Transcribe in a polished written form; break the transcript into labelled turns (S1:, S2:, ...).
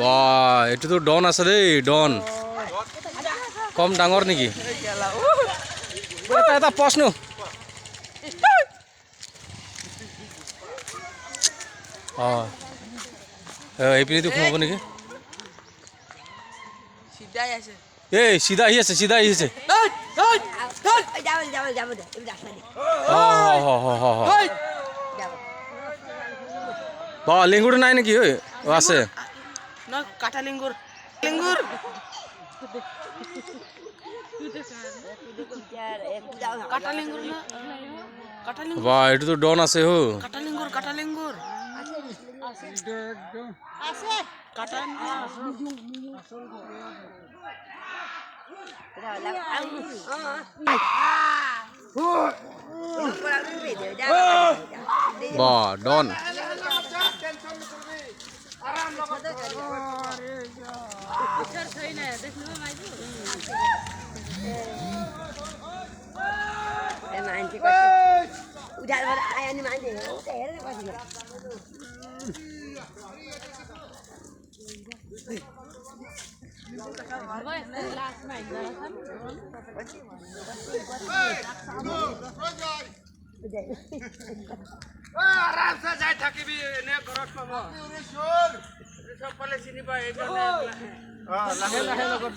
S1: বা, এইটোতো ডন আছে দেই, ডন। কম ডাঙৰ নেকি? এটা এটা প্ৰশ্ন। অঁ, এইপিনেতো সোমাব নেকি? এই চিধা আহি আছে, চিধা আহি আছে। বা, লেংগুৰ নাই নেকি? ঐ, আছে।
S2: কাটা লেঙ্গুর, লেঙ্গুর, কাটা লেঙ্গুর না, কাটা লেঙ্গুর।
S1: বা, এইটোতো ডন আছে হো।
S2: কাটা লেঙ্গুর, কাটা লেঙ্গুর আছে, কাটা।
S1: বা, ডন।
S3: আৰামছে যাই থাকিবি, এনে ঘৰত পাব চব পালে চিনি পায়। লাহে লাহে লগত।